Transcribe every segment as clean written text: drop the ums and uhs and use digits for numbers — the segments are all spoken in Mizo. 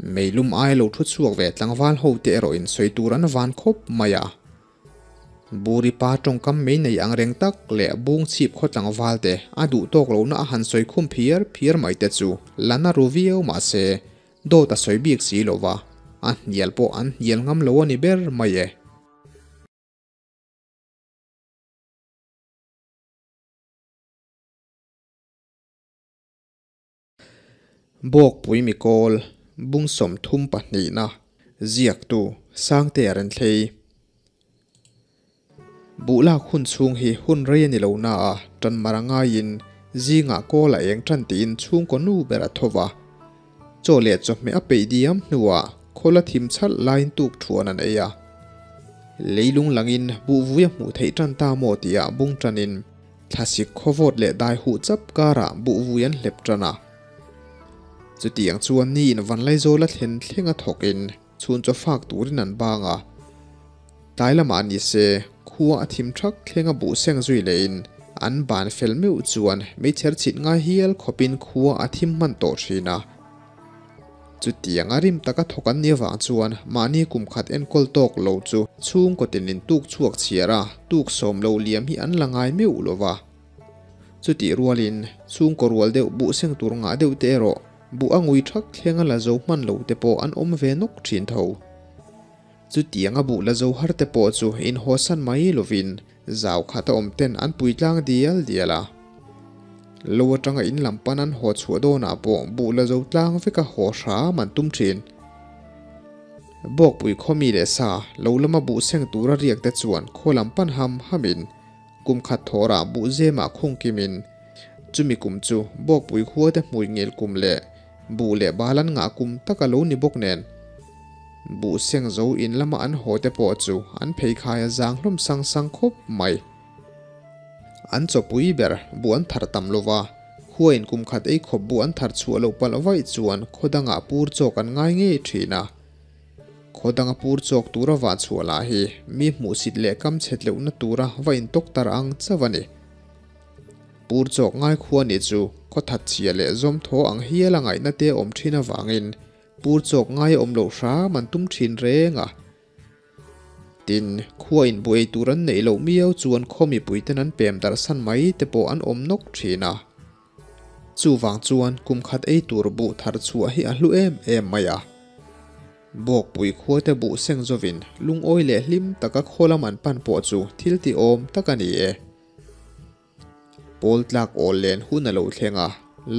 Meilum aia lo thu chhuak ve tlangval ho te erawh in sawi tur an van khawp mai a. Buri pa tawngkam mei nei ang reng tak leh bung chhip khaw tlangval te a duh tawk lohna a han sawi khum phiar phiar mai te chu la na ru viau mah se dawt a sawi bik si lo va, a hnial pawh an hnial ngam lo a ni ber mai e. Bawkpui mikawl bung 32na ziaktu Sangtea Renthlei. Buh lak hun chhung hi hun rei a ni lo na a, tan mar a ngaiin zingah kawl a eng tan tiin chhungkaw nu ber a tho va. Chaw leh chawhmeh a peih diam hnuah khawl a thim chhalh laiin tuk thuan an ei a. Leilung langin buh vui a hmuh theih tan ta maw tihah bung tanin Thlasik khawvawt leh dai huh chap karah buhvui an hlep tan a. Chutiang chuan ni in Vanlaizawla thlen thleng a thawkin chhun chaw fak turin an bang a. Tlai lamah ni se, khua a thim thak thleng a buh seng zui lehin an ban fel meuh chuan meichher chhit ngai hial khawpin khua a thim hman tawh thin a. Chutiang a rim taka thawk an nih avang chuan mahni kum khat enkawl tawk lo chu chhungkaw tinin tuk chhuak chhiar a, tuk sawm lo liam hi an la ngai meuh lo va. Chutih rualin chhungkaw rual deuh buh seng tur ngah deuh te erawh buh a ngui thak thleng a la zo hman lo te pawh an awm ve nawk thin tho. Chutiang a buh la zo har te pawh chu inhawsan mai lovin Zau khat a awm ten an pui tlang dial dial a. Lo atanga in lam pan an haw chhuah dawnah pawh buh la zo tlang veka haw hram an tum thin. Bawkpui khawmi leh sa lo lama buh seng tura riak te chuan khaw lam pan ham hamin kum khat thawrah buh zemah khung kimin chumi kum chu Bawkpui khua te hmui ngel kum leh Buh leh bal an ngah kum tak a lo ni bawk nen. Buh seng zo in lama an haw te pawh chu an pheikhai a zang hlawm sang sang khawp mai. An chawpui ber buh an thar tam lova, khuain kum khat ei khawp buh an thar chhuah loh palh vaih chuan khaw dangah pur chawk an ngai ngei thin a. Khaw danga pur chawk tura vah chhuah lah hi mi hmuhsit leh kam chhet lohna tura va intawk tar ang chauh a ni. Pur chawk ngai khua nih chu khaw that chhia leh zawm thaw ang hial a ngaihna te awm thin avangin pur chawk ngai a awm loh hram an tum thin reng a. Tin, khua in buai tur an neih loh miau chuan khaw mipui ten an pem darh san mai te pawh an awm nawk thin a. Chuvang chuan kum khat ei tur buh thar chhuah hi a hlu em em mai a. Bawkpui khuate buh seng zawin lungawi leh hlim taka khaw lam an pan pawh chu thil ti awm tak a ni e. Pawl tlak awl len hun a lo thleng a,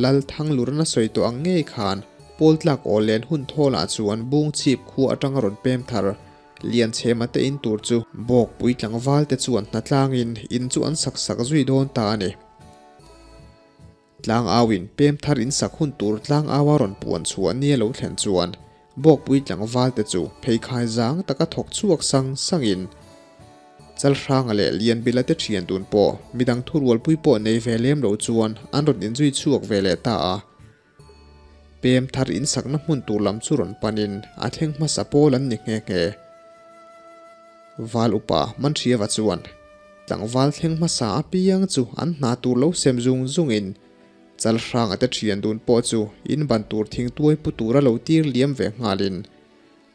Lal Thanglurna sawi tawh ang ngei khan pawl tlak awl len hun thawlah chuan bung chhip khua atanga rawn pem thar Lianchhema te in tur chu Bawkpui tlangval te chuan hnatlangin in chu an sak sak zui dawn ta a ni. Tlangauin pem thar in sak hun tur tlangau a rawn puan chhuah ni a lo thlen chuan Bawkpui tlangval te chu pheikhai zang taka thawk chhuak sang sangin Chalhranga leh Lianbila te thian dun pawh midang thurualpui pawh nei ve lem lo chuan an rawn inzui chhuak ve leh ta a. Pem thar in sakna hmun tur lam chu rawn panin a thleng hmasa pawl an ni nghe nghe. Val upa Manhriava chuan tlangval thleng hmasa apiang chu an hna tur lo sem zung zungin Chalhranga te thian dun pawh chu in ban tur thingtuai pu tura lo tir liam ve nghalin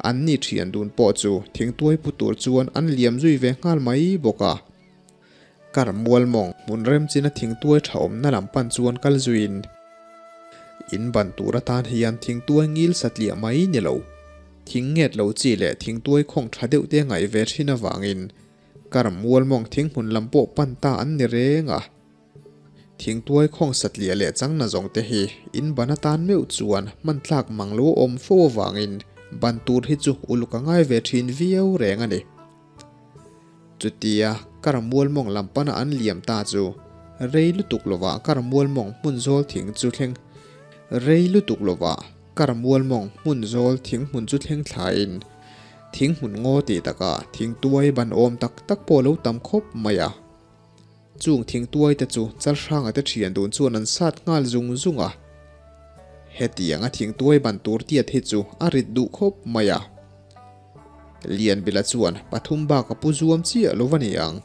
an ni thian dun pawh chu thingtuai pu tur chuan an liam zui ve nghal mai bawk a. Kar mual mawng hmun rem china thingtuai tha awmna lam pan chuan kal zuiin in ban tur atan hian thingtuai ngil satliah mai ni lo. Thing nget lo chi leh thingtuai khawng tha deuh te ngaih ve thin avangin kar mual mawng thing hmun lam pawh pan ta an ni reng a. Thingtuai khawng satliah leh changna zawng te hi in ban atan meuh chuan hman tlak mang lo awm fo avangin ban tur hi chu uluk a ngai ve thin viau reng a ni. Chutia kar mual mawng lam pana an liam ta chu rei lutuk lovah kar mual mawng hmun zawl thing chu thleng rei lutuk lovah kar mual mawng hmun zawl thing hmun chu thleng thlain thing hmun ngaw tih takah thingtuai ban awm tak tak pawh lo tam khawp mai a. Chung thingtuai te chu Chalhranga te thian dun chuan an sat nghal zung zung a. Hetianga thingtuai ban tur tiat hi chu a rit duh khawp mai a. Lianbila chuan pathum bak a pu zuam chiah lo va ni ang.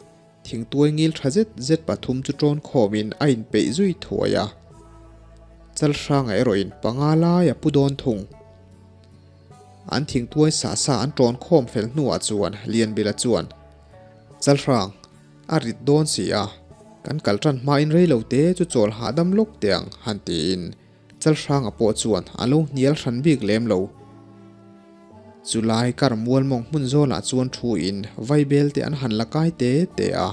Thingtuai ngil tha zet zet pathum chu tawn khawmin a inpeih zui thuai a. Chalhranga erawhin panga lai a pu dawn thung. An thingtuai sa sa an ṭawn khawm fel hnuah chuan Lianbila chuan, Chalhrang, a rit dawn si a, kan kal ṭan hmain rei lo te chu chawl hahdam lawk teh ang, han tiin Chalhranga pawh chuan a lo hnial hran bik lem lo. Chulai kar mual mawng hmun zawlah chuan thuin vaibel te an han la kai te te a.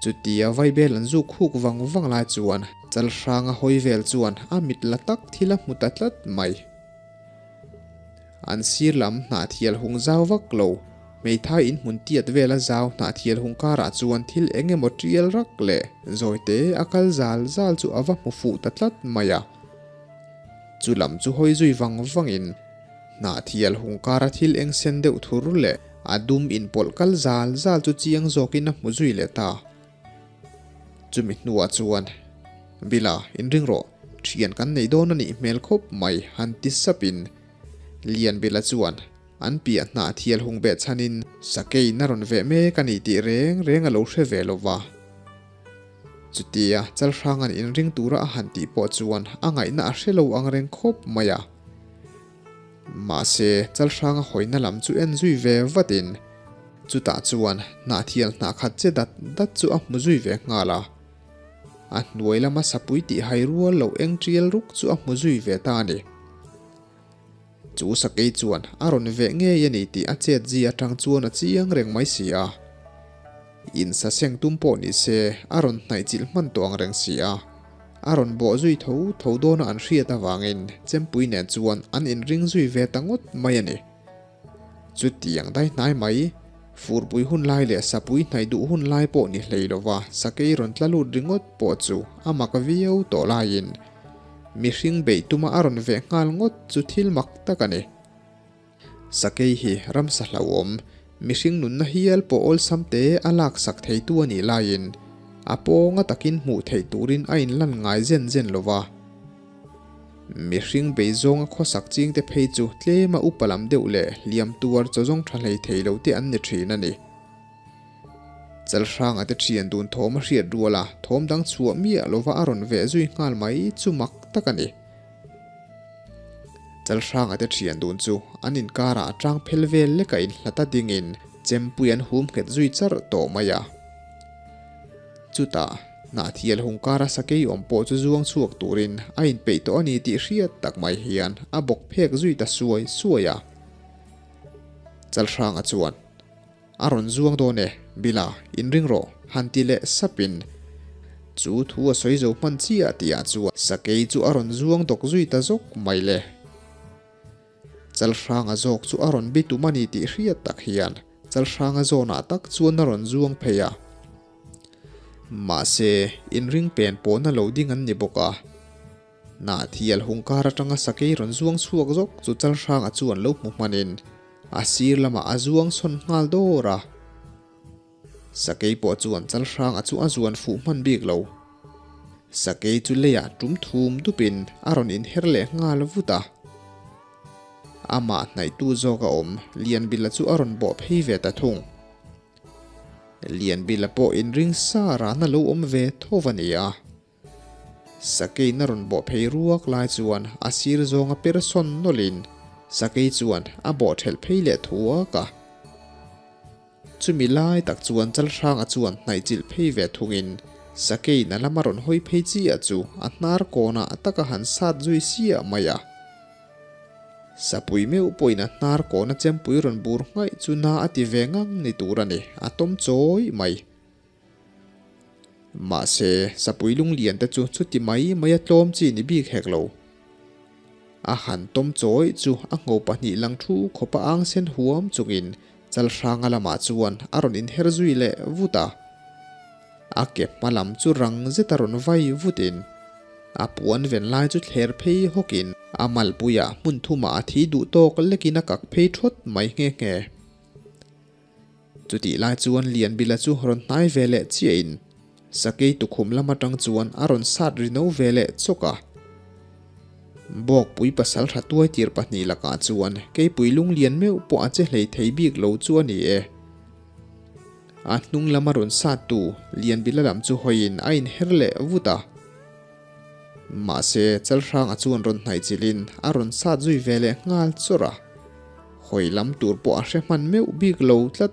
Chutia vaibel an zuk khuk vang vang lai chuan Chalhranga hawi vel chuan a mit la tak thil a hmu ta tlat mai. An sir lam hnahthial hung zau vak lo, hmeithai inhmun tiat vela zau hnahthial hung karah chuan thil eng emaw tial rak leh zawite a kal zal zal chu a va hmu fuh ta tlat mai a. Chu lam chu hawi zui vang vangin hnahthial hung kara thil eng sen deuh thur leh a dum inpawlh kal zal zal chu chiang zawkin a hmu zui leh ta. Chumi hnuah chuan, Bila, inring rawh, thian kan nei dawn a nih hmel khawp mai, han ti sapin Lianbila chuan an piah hnah thial hung beh chhanin sakeiin a rawn veh mek a ni tih reng reng a lo hre ve lo va. Chutia Chalhranga'n inring tura a han tih pawh chuan a ngaihna a hre lo ang reng khawp mai a. Mahse, Chalhranga hawina lam chu en zui ve vatin chutah chuan hnahthial hnah khat che dat dat chu a hmu zui ve nghal a. A hnuai lama sapui tih hai rual lo eng tial ruk chu a hmu zui ve ta a ni. Chu sakei chuan a rawn veh ngei a ni tih a chet zi atang chuan a chiang reng mai si a. Insa seng tum pawh ni se a rawn hnaih chilh hman tawh ang reng si a. A rawn bawh zui tho tho dawna an hriat avangin Chempui nen chuan an inring zui ve ta ngawt mai a ni. Chutiang dai hnai mai, furpui hun lai leh sapui hnaih duh hun lai pawh ni hlei lova sakei rawn tla lut ringawt pawh chu a mak viau tawh laiin mihring beih tuma a rawn veh nghal ngawt chu thil mak tak a ni. Sakei hi ramsa hlauhawm, mihring nunna hial pawh awlsam te a laksak theitu a nih laiin a pawnga takin hmuh theih turin a inlan ngai zen zen lo va. Mihring beizawnga khawsak chingte phei chu tlema upa lam deuh leh hliam tuar chaw zawng tha hlei thei lo te an ni thin a ni. Chalhranga te thian dun thawm a hriat rual a, thawm dang chhuah miah lova a rawn veh zui nghal mai chu mak tak a ni. Chalhranga te thian dun chu an inkarah a tang phel vel lek a inhlat a dingin chempui an hum nghet zui char tawh mai a. Chutah, Hnahthial hungkara sakei awm pawh chu zuang chhuak turin a inpeih tawh a ni tih hriat tak mai hian a bawk phek zui ta suai suai a. Chalhranga chuan, A rawn zuang dawn e, Bila, inring rawh, han ti leh sapin chu thu a sawi zo hman chiah tihah chuan sakei chu a rawn zuang dawk zui ta zawk mai le. Chalhranga zawk chu a rawn bi tum a ni tih hriat tak hian Chalhranga zawnah tak chuan a rawn zuang phei a. Mahse, inring pen pawhna lo ding an ni bawk a. Nahthial hungkar atanga sakei rawn zuang chhuak zawk chu Chalhranga chuan lo hmu hmanin a sir lamah a zuang sawn nghal dawr a. Sakei pawh chuan Chalhranga chu a zuan fuh hman bik lo. Sakei chu leiah tum thum dupin a rawn inher leh nghal vut a. Amah hnaihtu zawk a awm Lianbila chu a rawn bawh phei ve ta thung. Lianbila pawh inring sa rana lo awm ve tho va ni a. Sakeiin a rawn bawh phei ruak lai chuan a sir zawnga per sawn nawlhin sakei chuan a bawh thelh phei leh thuak a. Chumi lai tak chuan Chalhranga chuan hnaihchilh phei ve thungin sakeiin a lama rawn hawi phei chiah chu a hnar kawnah taka han sat zui siah mai a. Sapui meuh pawhin a hnar kawna chempui rawn bur nghaih chu na a ti ve ngang ni tur a ni, a tawm chawi mai. Mahse, sapui lunglian te chu chuti mai mai a tlawm chi ni bik hek lo. A han tawm chawi chu a ngho pahnih lang thu khawpa ang sen huam chungin Chalhranga lamah chuan a rawn inher zui leh vut a. A ke hma lam chu rang zeta rawn vai vutin a puan ven lai chu thler phei hawkin a malpuiah hmun thumah a thi duh tawk lekin a kak phei thawt mai nghe nghe. Chutih lai chuan Lianbila chu rawn hnai ve leh chiahin sakei tukhum lam atang chuan a rawn sat ri no ve leh chawk a. Bawkpui pasal tha tuai tir pahnih lakah chuan keipui lunglian meuh pawh a che hlei thei bik lo chu a ni e. A hnung lama rawn sat tu Lianbila lam chu hawiin a inher leh vut a. Mahse, Chalhranga chuan rawn hnaih chilhin a rawn sat zui ve leh nghal chawrh a. Hawi lam tur pawh a hre hman meuh bik lo tlat.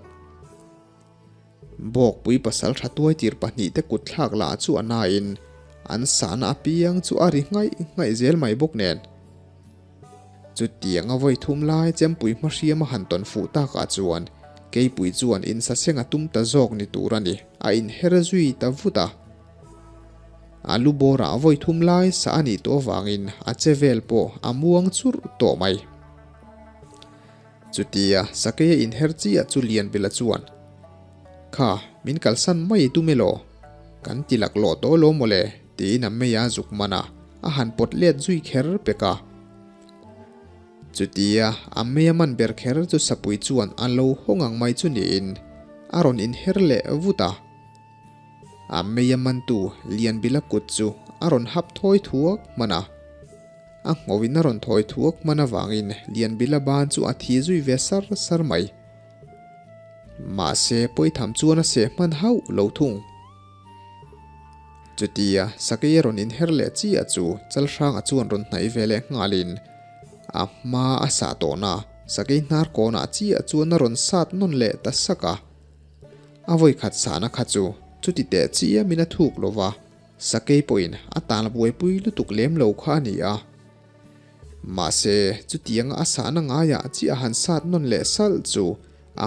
Bawkpui pasal tha tuaitir pahnihte kut thlak lah chu a nain an sahna apiang chu a ri nghaih nghaih zel mai bawk nen. Chutiang a vawi thum lai chempui hmahriam a han tawn fuh takah chuan keipui chuan insaseng a tum ta zawk ni tur a ni, a inher zui ta vut a. A lu bawrah vawi thum lai sah a nih tawh avangin a che vel pawh a muang churh tawh mai. Chutia sakei a inher chiah chu Lianbila chuan, Kha, min kalsan mai tum elaw? Kan ti laklawh tawh lo mawle, tiin a mei a zuk man a, a han pawt let zui kher pek a. Chutia a mei a man ber kher chu sapui chuan a lo haw ngang mai chu niin a rawn inher leh vut a. A mei a mantu Lianbila kut chu a rawn hap thawi thuak hman a. A nghawin a rawn thawi thuak hman avangin Lianbila ban chu a thi zui ve sar sar mai. Mahse, pawitham chuan a seh hman hauh lo thung. Chutia sakei a rawn inher leh chiah chu Chalhranga chuan rawn hnaih ve leh nghalin a hma a sah tawhna sakei hnar kawnah chiah chuan a rawn sat nawn leh ta sak a. A vawikhat sahna kha chu chuti teh chiamin a thuk lo va, sakei pawhin a tal buaipui lutuk lem lo kha a ni a. Mahse, chutianga a sahna ngaiah chiah han sat nawn leh salh chu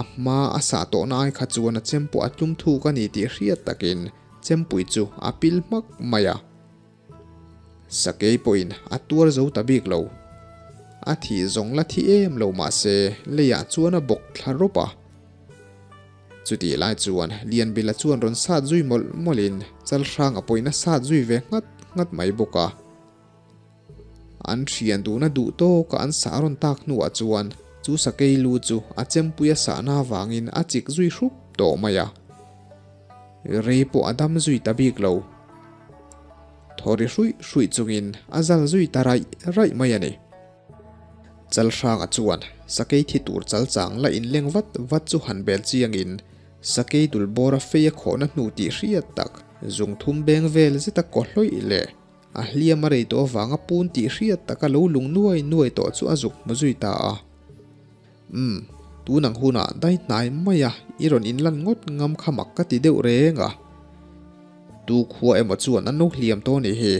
a hma a sah tawhna ai kha chuan a chem pawh a tlum thuk a ni tih hriat takin chempui chu a pil hmak mai a. Sakei pawhin a tuar zo ta bik lo. A thih zawng la thi em lo mahse leiah chuan a bawk thla rawp a. Chutih lai chuan Lianbila chuan rawn sat zui mawlh mawlhin Chalhranga pawhin a sat zui ve nghat nghat mai bawk a. An thian duhna duh tawka an sah rawn tak hnuah chuan chu sakei lu chu a chempui a sahna avangin a chik zui hrup tawh mai a. Rei pawh a dam zui ta bik lo. Thaw ri hruih hruih chungin a zal zui ta raih raih mai a ni. Chalhranga chuan sakei thi tur chalchang la inleng vat vat chu han bel chiangin sakei dul bawra fei a khawhna hnu tih hriat tak zungthum beng vel zeta kaw hlawih leh A hliam a rei tawh avanga pun tih hriat taka lo lung nuai nuai tawh chu a zuk hmu zui ta a. Umm, tun ang hunah dai hnai maia i rawn inlan ngawt ngam kha mak ka ti deuh reng a. Tu khua emaw chuan an lo hliam tawh ni hi.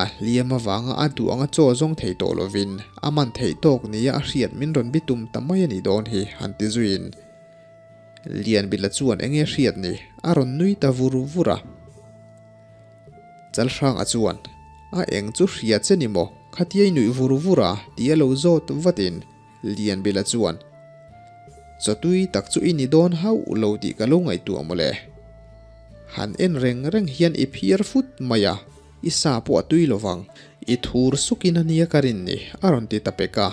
A hliam avanga a duh anga chaw zawng thei tawh lovin a man theih tawk nia a hriat min rawn bitum ta mai a nih dawn hi han ti zuiin Lianbila chuan enge hriat ni a rawn nui ta vur vur a. Chalhranga chuan, A eng chu hria che ni maw? Khatia i nuih vur vur a, ti a lo zawt vatin Lianbila chuan, Chawtui tak chu i ni dawn hauh lo tih ka lo ngaihtuah mawle. Han en reng reng hian i phiar fut mai a, i sa pawh a tui lovang. I thur sukin a nia ka rin ni, a rawn ti ta pek a.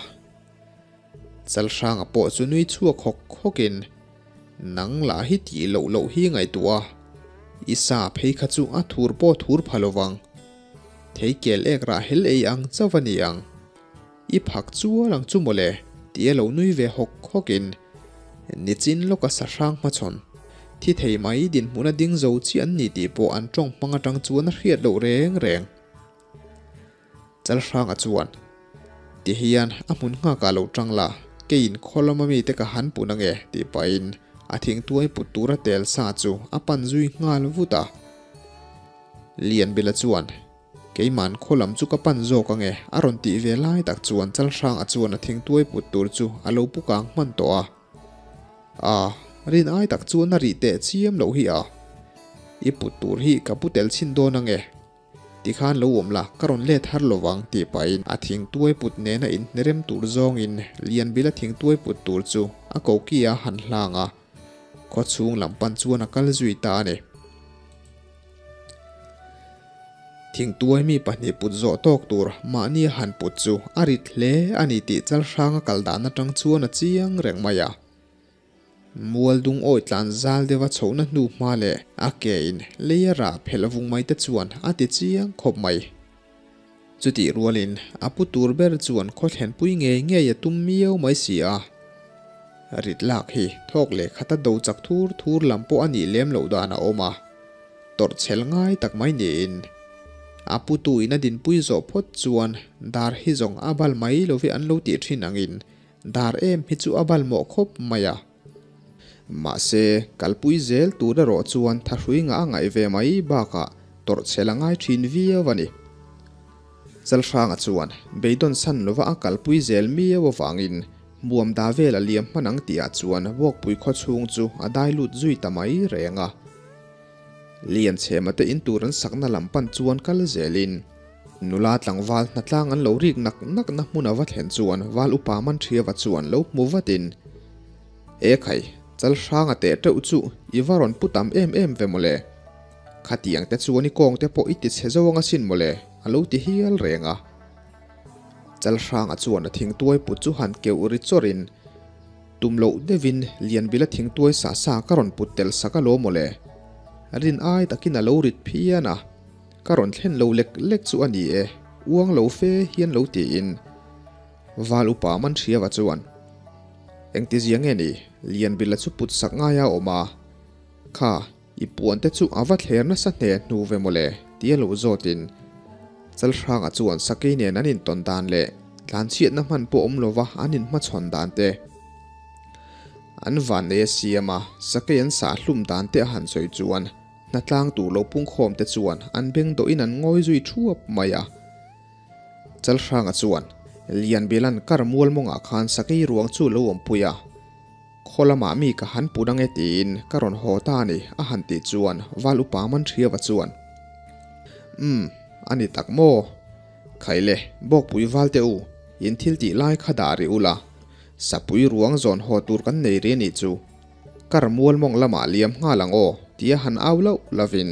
Chalhranga pawh chu nui chhuak hawk hawkin, Nang lah hi tih loh loh hi ngaihtuah a, i sa phei kha chu a thur pawh thur pha lovang. Thei kel ek rah hel ei ang chauh a ni ang. I phak chual ang chu mawle, ti a lo nui ve hawk hawkin, Nichin lawka sa hrang hmachhawn, thi thei mai dinhmuna ding zo chi an ni tih pawh an tawng hmang atang chuan a hriat loh reng reng. Chalhranga chuan, Ti hian a hmun nghakah lo tang la, keiin khaw lama mite ka han pun ange, tih pahin a thingtuai put tura tel sa chu a pan zui nghal vut a. Lianbila chuan, Keiman khaw lam chu ka pan zawk ange, a rawn tih ve lai tak chuan Chalhranga chuan a thingtuai put tur chu a lo pu kang hman tawh a. A, rin ai tak chuan a rih teh chiam loh hi a. I put tur hi ka pu tel chhin dawn ange. Tikhan lo awm la, ka rawn let har lovang tih pahin a thingtuai put nena inhnerem tur zawngin Lianbila thingtuai put tur chu a koki a han hlang a, khawchhung lam pan chuan a kal zui ta a ni. Thingtuai mi pahnih put zawh tawk tur mahni a han put chu a rit hle a ni tih Chalhranga kal dan atang chuan a chiang reng mai a. Mual dung awi tlan zal deuha chhohna hnu hma leh a ke in lei a rah phelh vung mai te chuan a ti chiang khawp mai. Chutih rualin a pu tur ber chuan khaw thlenpui ngei ngei a tum miau mai si a. Rit lak hi thawk leh khata do chak thur thur lam pawh a nih lem loh dan a awm a, tawrh chhel ngai tak mai niin. A putu in a dinpui zawh phawt chuan dar hi zawng a bal mai lo ve an lo tih thin angin dar em hi chu a bal mawh khawp mai a. Mahse, kalpui zel tur erawh chuan thahrui ngah a ngaih ve mai bakah tawrh chhel a ngai thin viau a ni. Chalhranga chuan beidawn san lova a kalpui zel miau avangin Muam da vel a liam hman ang tihah chuan Vawkpui khaw chhung chu a dai lut zui ta mai reng a. Lian chhema te in tur an sakna lam pan chuan kal zelin nula tlangval hnatlang an lo rik nak nak na hmun a va thlen chuan Val upa Manṭhiava chuan lo hmu vatin, E khai, Chalhranga teh teuh chu i va rawn pu tam em em ve mawle. Khatiang te chuan i kawng te pawh i ti chhe zo ang asin mawle, a lo ti hial reng a. Chalhranga chuan a thingtuai put chu han keuh ri chawrin, Tum loh deuhin Lianbila thingtuai sa sa ka rawn put tel sak alawm mawle. Rin ai takin a lo rit phian a, ka rawn thlen lo lek lek chu a ni e, uang lo fe hian lo tiin Val upa Manhriava chuan, Engtizia nge ni, Lianbila chu put sak ngai a awm a, kha, I puan te chu a va thler nasa hne hnu ve mawle, tia lo zawtin Chalhranga chuan Sakei nen an intawn dan leh tlanchhiatna hman pawh awm lova an inhmachhawn dan te, an vannei a siam a, Sakei an sah hlum dan te a han sawi chuan hnatlang tur lo pungkhawm te chuan an beng dawhin an ngawi zui thuap mai a. Chalhranga chuan Lianbila'n kar mual mawngah khan Sakei ruang chu lo awmpui a. Khaw lamah mi ka han put ange tiin ka rawn haw ta a ni, a han tih chuan Val upa Manhriava chuan, Umm, a ni tak maw? Khaile, Bawkpui Valte u, in thil tih lai kha dah rih ula, Sapui ruang zawn haw tur kan nei ri a nih chu. Kar mual mawng lamah liam nghal ang aw, tia han au lauh lovin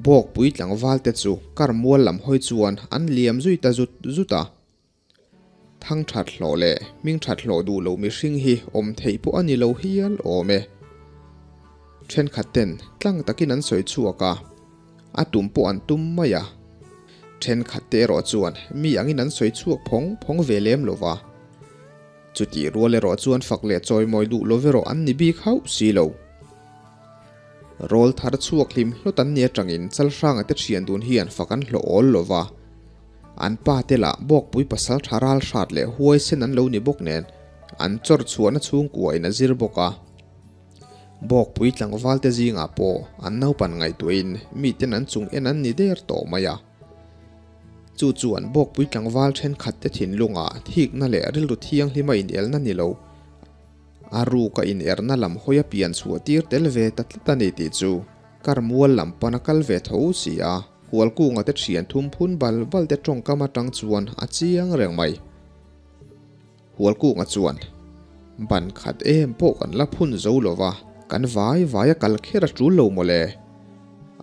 Bawkpui tlangvalte chu kar mual lam hawi chuan an liam zui ta zut zut a. Thang that hlawh leh hming that hlawh duh lo mihring hi awm theih pawh a ni lo hial awm e. Thenkhat ten tlang takin an sawi chhuak a, a tum pawh an tum mai a. Thenkhat te erawh chuan mi angin an sawi chhuak phawng phawng ve lem lo va. Chutih rual erawh chuan fak leh chawimawi duh lo erawh an ni bik hauh si lo. Rawl thar chhuak hlim hlawt an ni atangin Chalhranga te thian dun hian fak an hlawh awl lo va. An pa te lah Bawkpui pasal tha ral hrat leh huaisen an lo ni bawk nen an chawr chhuahna chhungkua in a zir bawk a. Bawkpui tlangval te zingah pawh an naupan ngaihtuahin miten an chung en an ni der tawh mai a. Chu chuan Bawkpui tlangval thenkhat te thinlungah thikna leh rilru thianghlima inelna ni lo a ruka inerna lam hawi a pian chhuah tir tel ve ta tlat a ni tih chu kar mual lam pan a kal ve tho si a. Hualkunga te thian thum phun bal bal te tawngkam atang chuan a chiang reng mai. Hualkunga chuan, Ban khat em pawh kan la phun zo lo va, kan vai vai a kal kher a tul lo mawle.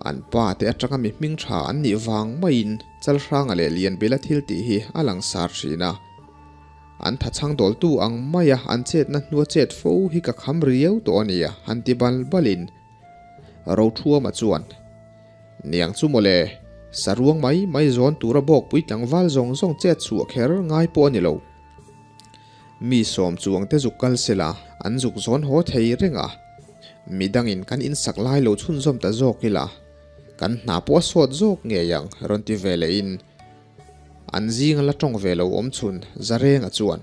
An pa te atanga mi hming tha an nih vang maiin Chalhranga leh Lianbila thil tih hi a lang sar thin a. An thachhang dawltu ang maia an chetna hnua chet fo hi ka kham riau tawh a nia han ti bal balin Rothuama chuan, Niang chu mawle, saruang mai mai zawn tura bawkpui tlangval zawng zawng chet chhuah kher ngai pawh a ni lo. Mi sawm chuang te zuk kal sela an zuk zawn haw thei reng a, midangin kan insak lai lo chhunzawm ta zawk ila, kan hna pawh a sawt zawk ngei ang rawn ti ve lehin an zinga la tawng ve lo awm chhun Zarenga chuan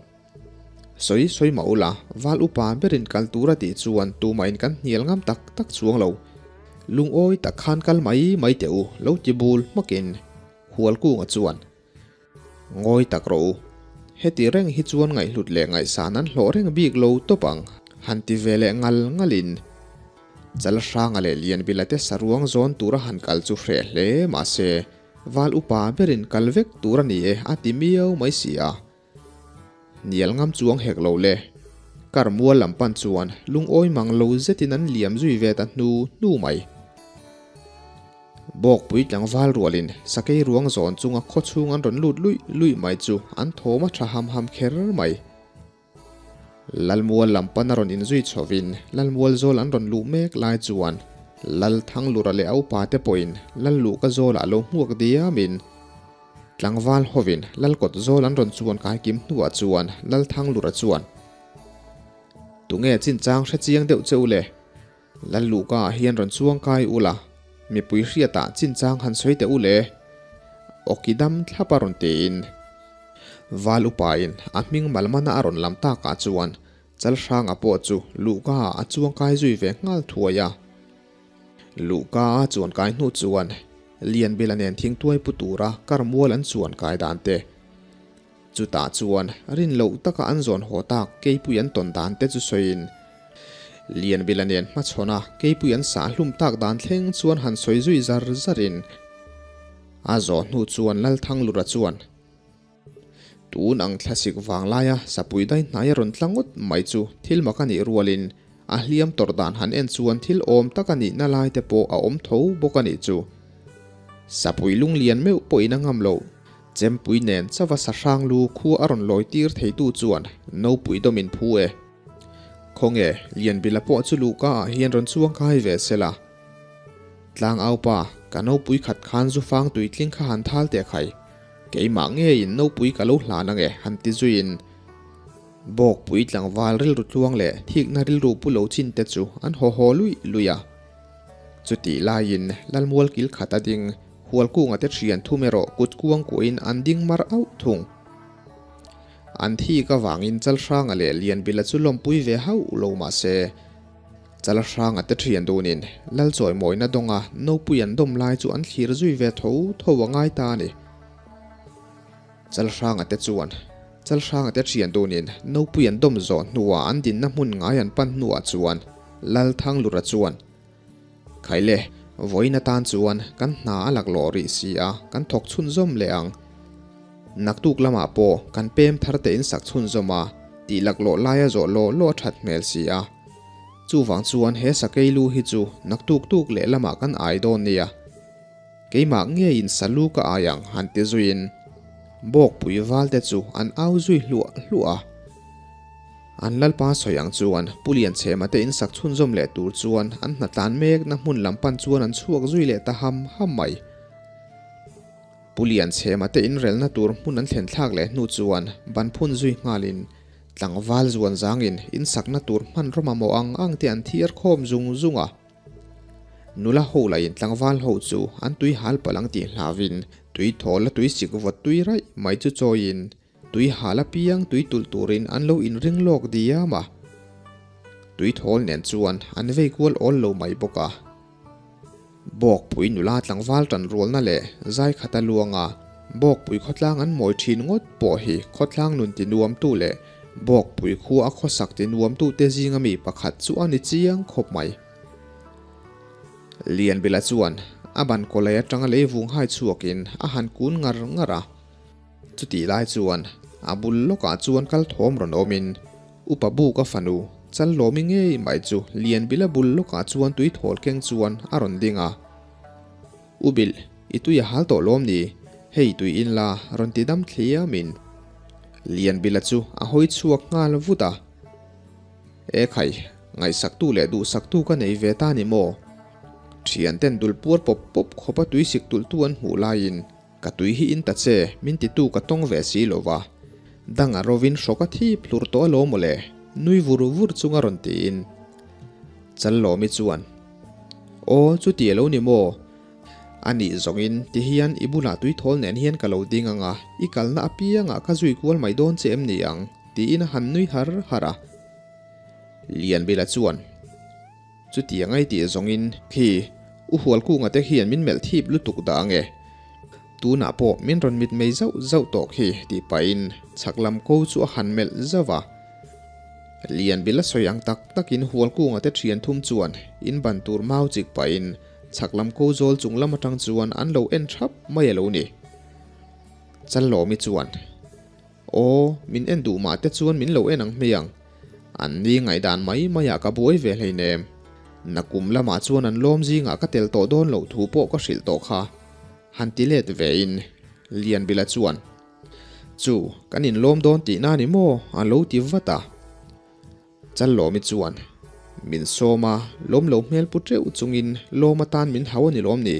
Sawi sawi mah ula, val upa berin kal tur a tih chuan tumahin kan hnial ngam tak tak chuang lo. Lungawi tak khan kal mai mai teh u, lo ti bul hmakin Hualkunga chuan, Ngawi tak rawh u, heti reng hi chuan ngaihhlut leh ngaihsan an hlawh reng bik lo tawp ang, han ti ve leh ngal ngalin Chalhranga leh Lianbila te saruang zawn tura han kal chu hreh hle mahse, val upa berin kal vek tur a ni e a ti miau mai si a. Nial ngam chuang hek lo le. Kar mual lam pan chuan lungawi mang lo zetin an liam zui ve ta hnu hnu mai. Bawkpui tlangval rualin sakei ruang zawn chunga khaw chhung an rawn lut luih luih mai chu an thawm a tha ham ham kher mai. Lalmual lam pan a rawn inzui chhovin Lalmual zawl an rawn luh mek lai chuan Lal Thanglura leh a upa te pawhin Lal luhka zawlah lo hmuak diamin Tlangval hovin Lalkawt zawl an rawn chuan kai kim hnuah chuan Lalthanglura chuan, Tunge chinchang hre chiang deuh che u le? Lalluhka ah hian rawn chuang kai ula, mipui hriatah chinchang han sawi teh u le. Awki dam thlap a rawn tiin Val upain a hming malmana a rawn lam takah chuan Chalhranga pawh chu luhka ah a chuangkai zui ve nghal thuai a. Luhka a chuankai hnu chuan Lianbila nen thingtuai pu tura kar mual an chuankai dan te, chutah chuan rin loh taka an zawn haw tak keipui an tawn dan te chu sawiin Lianbila nen hmachhawna keipui an sah hlum tak dan thleng chuan han sawi zui zar zarin a zawh hnu chuan Lalthanglura chuan Tun ang thlasik vang laia sapui dai hnai a rawn tla ngawt mai chu thil mak a nih rualin a hliam tawrh dan han en chuan thil awm tak a nihna lai te pawh a awm tho bawk a nih chu. Sapui lunglian meuh pawhin a ngam loh. Chempui nen chauva sahrang lu khua a rawn lawi tir theitu chuan nopui dawmin phu e. Khawnge, Lianbila pawh chu luhka ah hian rawn chuang kai ve sela. Tlangaupa, ka nopui khat khan zufang tuitling kha han thal teh khai. Keimah ngeiin nopui ka lo hlan ange han ti zuiin Bawkpui tlangval rilru tluang leh thikna rilru pu lo chin te chu an haw haw luih luih a. Chutih laiin Lalmual kil khat a ding Hualkunga te thian thum erawh kut kuang kuahin an ding mar auh thung. An thik avangin Chalhranga leh Lianbila chu lawmpui ve hauh lo mah se, Chalhranga te thian dunin Lalchawimawina dawnga nopui an dawm lai chu an thlir zui ve tho tho a ngai ta a ni. Chalhranga te chuan Chalhranga te thian dunin nopui an dawm zawh hnuah an dinna hmun ngai an pan hnuah chuan Lalthanglura chuan Khaile, vawiin atan chuan kan hna a laklawh rih si a, kan thawk chhunzawm leh ang. Naktuk lamah pawh kan pem thar te insak chhunzawm a, tih laklawh laia zawh law law a that hmel si a. Chuvang chuan he sakei lu hi chu naktuk tuk leh lamah kan ai dawn nia. Keimah ngeiin salu ka ai ang han ti zuiin Bawkpui valte chu an au zui hluah hluah a. An lalpa sawi ang chuan Pu Lianchhema te insak chhunzawm leh tur chuan an hnatlan mekna hmun lam pan chuan an chhuak zui leh ta ham ham mai. Pu Lianchhema te inrelna tur hmun an thlen thlak leh hnu chuan ban phun zui nghalin tlangval zuan zangin insakna tur hmanraw mamawh ang ang te an thiar khawm zung zung a. Nula ho lahin tlangval ho chu an tui hal palh ang tih hlauhin tui thawl a tui sik vawt tui raih mai chu chawiin Tui hal apiang tui tulh turin an lo inring lawk diam a, tui thawl nen chuan an vei kual awl lo mai bawk a. Bawkpui nula tlangval tan rualna leh zai khata luanga Bawkpui khawtlang an mawi thin ngawt pawh hi khawtlang nun ti nuamtu leh Bawkpui khua a khawsak ti nuamtute zinga mi pakhat chu a ni chiang khawp mai. Lianbila chuan a ban kawlei atanga leivung hai chhuakin a han kun ngar ngar a. Chutih lai chuan a bul lawkah chuan kal thawm rawn awmin Upa Buka fanu Challawmi ngei mai chu Lianbila bul lawkah chuan tui thawl keng chuan a rawn ding a. U Bilh, i tui a hal tawh lawm ni? Hei tui in la rawn ti dam thliamin Lianbila chu a hawi chhuak nghal vut a. E khai, ngaihsaktu leh duhsaktu ka nei ve ta ni maw? Thianten dul puar pawp pawp khawpa tui sik tulhtu an hmuh laiin Ka tui hi in ta che, min titu ka tawng ve si lo va. Dang a rovin hrawk a thip hlur tawh alawm mawle, nui vur vur chunga rawn tiin. Challawmi chuan, Aw, chuti a lo ni maw? A nih zawngin ti hian i bulah tui thawl nen hian ka lo ding ang a, i kalna apiangah ka zui kual mai dawn che em ni ang? tiin a han nui har har a. Lianbila chuan. Chutiang ai tih zawngin khi U Hualkunga te hian min melh thip lutuk dah ange. Tunah pawh min rawn mit mei zauh zauh tawh khi tih pahin chhak lam ko chu a han melh zauh a. Lianbil a sawi ang tak takin Hualkunga te thian thum chuan in ban tur mau chik pahin chhak lam ko zawl chung lam atang chuan an lo en thap mai a lo ni. Challawmi chuan. Aw, min en duh mah te chuan min lo en ang hmiang. An ni ngaihdan mai maiah ka buai ve hleinem. Nakum lamah chuan an lawm zingah ka tel tawh dawn loh thu pawh ka hrilh tawh kha. Han ti let vein Lianbila chuan, Chu, kan inlawm dawn tihna ni maw? a lo ti vat a. Challawmi chuan, Min sawm a, lawm lo hmel pu teuh chungin lawm atan min hau a ni lawm ni?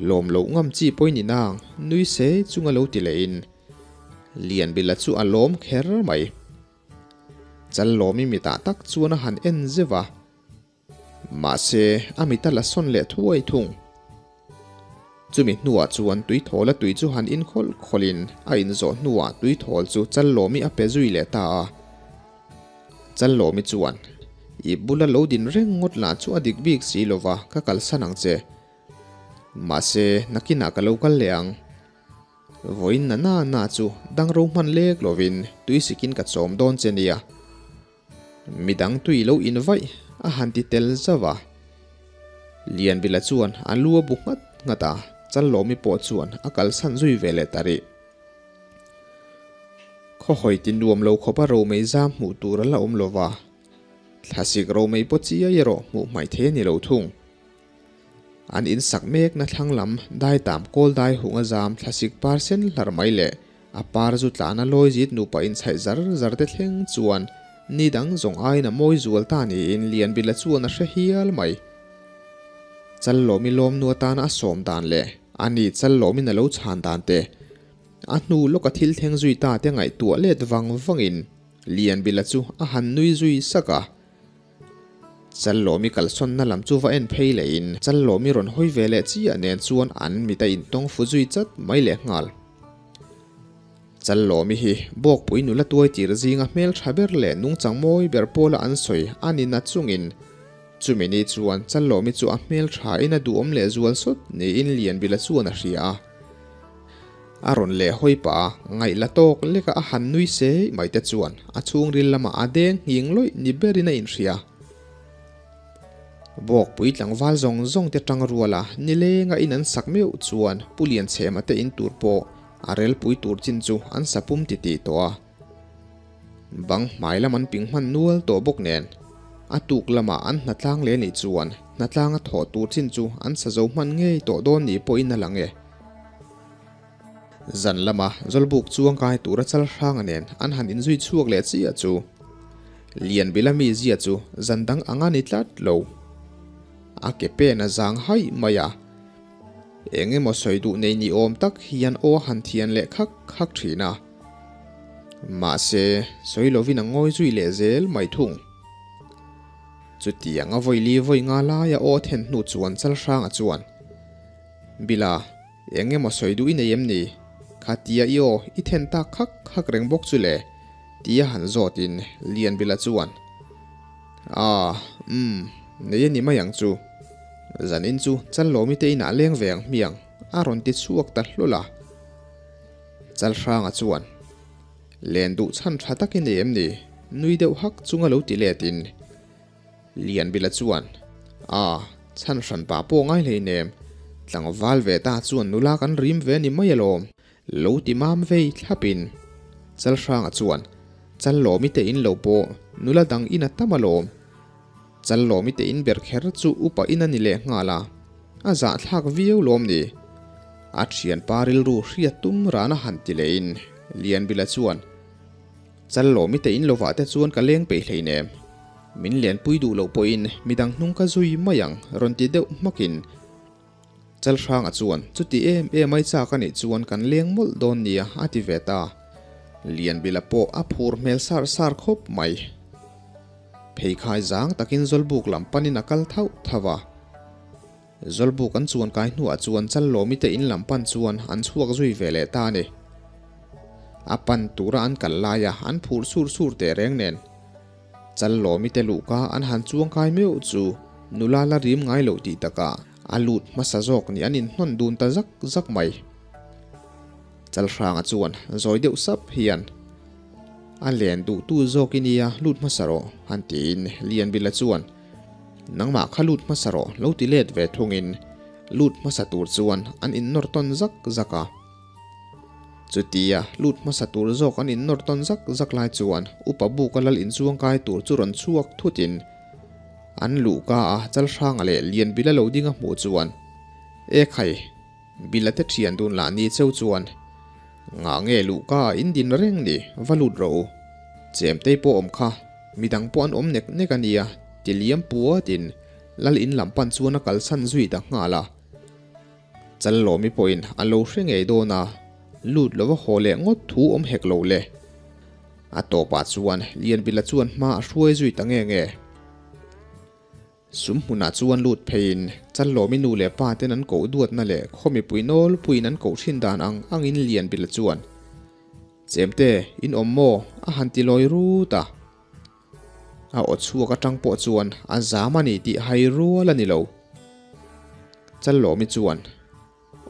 Lawm loh ngam chi pawh i ni nang, nui se chunga lo ti lehin Lianbila chu a lawm kher mai. Challawmi mitah tak chuan a han en zeuh a. Mahse, a mit a la sawn leh thuai thung. Chumi hnuah chuan tuithawla tui chu han in khawlh khawlhin a inzawh hnuah tuithawl chu Challawmi a pe zui leh ta a. Challawmi chuan, I bula lo din reng ngawt lah chu a dik bik si lova, ka kalsan ang che. Mahse, nakinah ka lo kal leh ang. Vawiin na na na chu dang ro hman lek lovin tui sikin ka chawm dawn che nia. Midang tui lo in vaih a han ti tel zauh a. Lianbila chuan a lu a bu nghat nghat a, Challawmi pawh chuan a kalsan zui ve leh ta rih. Khawhawi ti nuam lo khawpa romei zam hmuh tur a la awm lo va, thlasik romei pawh chiai erawh hmuh hmaih thei a ni lo thung. An insak mekna thlang lam daitam kawl dai hung a zam thlasik par sen hlar mai leh a par zu tlana lawi zit nupa inchhaih zar zar te thleng chuan ni dang zawng aiin a mawi zual ta niin Lianbila chuan a hre hial mai. Challawmi lawmnu atana a sawm dan leh a ni Challawmin a lo chhan dan te, a hnu lawka thil thleng zui ta te ngaihtuah let vang vangin Lianbila chu a han nui zui sak a. Challawmi kalsawnna lam chu va en phei lehin Challawmi rawn hawi ve leh chiah nen chuan an mit a intawng fu zui chat mai leh nghal. Challawmi hi Bawkpui nula tuai tir zinga hmeltha ber leh nungchang mawi ber pawla an sawi a ni na chungin chumi ni chuan Challawmi chu a hmeltha in a duhawm leh zual sawt niin Lianbila chuan a hria a. A rawn leh hawi pah a, ngaih la tawk lek a a han nui sei mai te chuan a chhungril lamah a deng nghing lawih ni berin a inhria. Bawkpui tlangval zawng zawng te tang rual a nileng a in an sak meuh chuan Pu Lianchhema te in tur pawh a relpui tur chin chu an sa pum titih tawh a. Bang hmai lam an ping hman nual tawh bawk nen a tuk lamah an hnatlang leh nih chuan hnatlang a thawh tur chin chu an sa zo hman ngei tawh dawn ni pawhin a lang e. Zan lama Zawlbuk chuang kai tura chal hranga nen an han inzui chhuak leh chiah chu Lianbila mi zia chu zan dang anga ni tlat lo. A ke pen a zang haih mai a, eng emaw sawi duh nei ni awm tak hian aw a han thian leh khak khak thin a. Mahse, sawi lovin a ngawi zui leh zel mai thung. Chutiang a vawili vawi nga laia aw a then hnu chuan chal hranga chuan, Bila, eng emaw sawi duh i nei em ni? Khatia i aw, i then tak khak khak reng bawk chu le, tia han zawtin Lianbila chuan, Ah, umm, nei a ni mai ang chu. Zanin chu Challawmi te inah leng ve ang hmiang, a rawn ti chhuak ta hlawl a. Chalhranga chuan, Len duh chhan tha tak i nei em ni? Nui deuh hak chunga lo ti letin, Lianbila chuan, A, chhan hran pah pawh ngai hleinem, tlangval ve ta chuan nula kan rim ve ni mai alawm, lo ti mam vei thlapin. Chalhranga chuan, Challawmi te in lo pawh nula dang in a tam alawm. Challawmi te in ber kher chu upa in a ni leh nghal a, a zahthlak viau lawm ni. A thianpa rilru hriat tum rana han ti lehin Lianbila chuan, Challawmi te in lovah te chuan ka leng peih hleinem. Min lenpui duh loh pawhin midang hnung ka zui mai ang rawn ti deuh hmakin Chalhranga chuan chuti em em ai chak a nih chuan kan leng mawlh dawn nia a ti ve ta. Lianbila pawh a phur hmel sar sar khawp mai. Pheikhai zang takin Zawlbuk lam panin a kal thauh thauh a. Zawlbuk an chuan kai hnuah chuan Challawmi te in lam pan chuan an chhuak zui ve leh ta a ni. A pan tura an kal laia an phur sur sur teh reng nen Challawmi te luhka an han chuang kai meuh chu nula la rim ngai loh tih takah a lut hmasa zawk nih an inhnawn dun ta zak zak mai. Chalhranga chuan zawi deuh sap hian a len duhtu zawk i nia lut hmasa rawh han tiin Lianbila chuan Nangmah kha lut hmasa rawh lo ti let ve thungin lut hmasa tur chuan an innawr tawn zak zak a. Chutia lut hmasa tur zawk an innawr tawn zak zak lai chuan Upa Buka lal inchuang kai tur chu rawn chhuak thutin an luhka a Chalhranga leh Lianbila lo ding a hmuh chuan E khai, Bila te thian dun lah ni cheu chuan ngah nge luhka ah in din reng ni va lut rawh u. Chemtei pawh awm kha midang pawh an awm nek nek a nia ti liam puatin lal in lam pan chuan a kalsan zui ta nghal a. Challawmi pawhin a lo hre ngei dawn a, lut lova haw leh ngawt thu awm hek lo le. A tawpah chuan Lianbila chuan hma a hruai zui ta nge nge. Sumhmunah chuan lut pheiin Challawmi nu leh pa ten an koh duatna leh khaw mipui nawlpuiin an koh thin dan ang angin Lianbila chuan, Chemte, in awm maw? a han ti lawi rut a. A aw chhuak atang pawh chuan a zam a ni tih hai rual a ni lo. Challawmi chuan,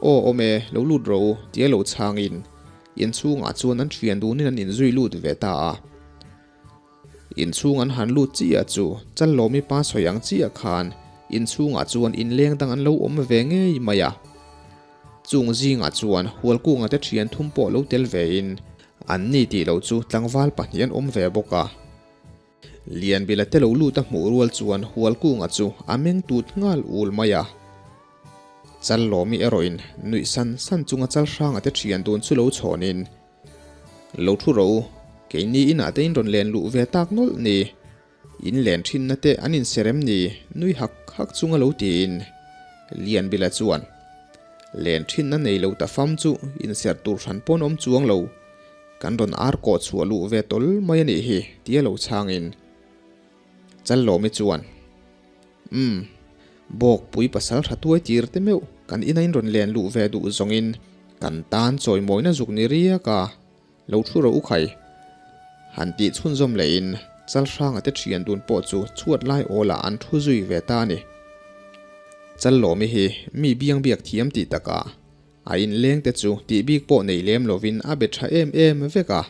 Aw awm e, lo lut rawh u, tia lo chhangin inchhungah chuan an thian dunin an inzui lut ve ta a. Inchhung an han lut chiah chu Challawmi pa sawi ang chiah khan inchhungah chuan inleng dang an lo awm ve ngei mai a. Chung zingah chuan Hualkunga te thian thum pawh lo tel vein an ni tih loh chu tlangval pahnih an awm ve bawk a. Lianbila te lo lut a hmuh rual chuan Hualkunga chu a meng tut nghal ul mai a. Challawmi erawhin nuih san san chunga Chalhranga te thian dun chu lo chhawnin, Lo thu ro, keini inah te in rawn len luh ve tak nawlh ni. In len thinna te an inserem ni, nui hak hak chunga lo tiin Lianbila chuan, Len thinna nei lo ta fam chu inserh tur hran pawn awm chuang lo, kan rawn ar kawh chhuah luh ve tawl mai a nih hi, tia lo chhangin Challawmi chuan, Umm, Bawkpui pasal tha tuai tir te meuh kan ina in rawn len luh ve duh zawngin kan tan chawimawina zuk ni riak a, lo thu rawh u khai. Han tih chhunzawm lehin Chalhranga te thian dun pawh chu chhuat lai awlah an thu zui ve ta a ni. Challawmi hi mi biang biak thiam tih takah a inleng te chu tih bik pawh nei lem lovin a be tha em em vek a.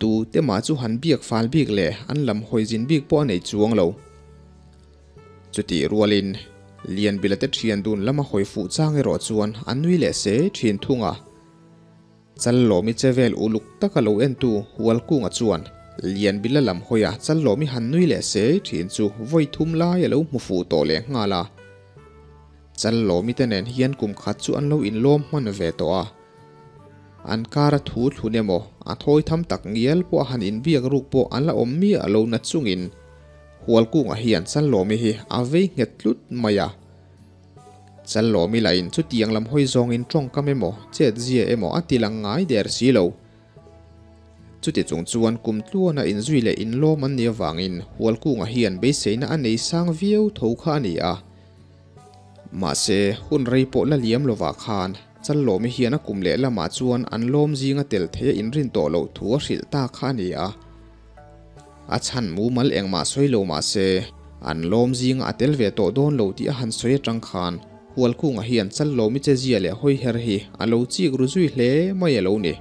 Tu te mah chu han biak fal bik leh an lam hawi zin bik pawh a nei chuang lo. Chutih rualin Lianbila te thian dun lama hawi fuh chang erawh chuan a nui leh se thin thung a. Challawmi che vel uluk taka lo entu Hualkunga chuan Lianbila lam hawia Challawmi han nui leh se thin chu vawi thum lai a lo hmu fuh tawh leh nghal a. Challawmi te nen hian kum khat chu an lo inlawm hman ve tawh a. An kar a thu thlun emaw, a thawi tham tak ngial pawh a han inbiak ruk pawh an la awm miah lo na chungin Hualkunga hian Challawmi hi a vei nghet tlut mai a. Challawmi lahin chutiang lam hawi zawngin tawngkam emaw, chetzia emaw a ti lang ngai der si lo. Chuti chung chuan kum tluana inzui leh inlawm an nih avangin Hualkunga hian beiseina a nei sang viau tho kha a ni a. Mahse, hun rei pawh la liam lovah khan Challawmi hian a kum leh lamah chuan an lawm zinga tel thei a inrin tawh loh thu a hrilh ta kha a ni a. A chhan mumal engmah sawi lo mahse, an lawm zinga a tel ve tawh dawn lo tih a han sawi atang khan Hualkunga hian Challawmi che zia leh hawiher hi a lo chik ru zui hle mai a lo ni.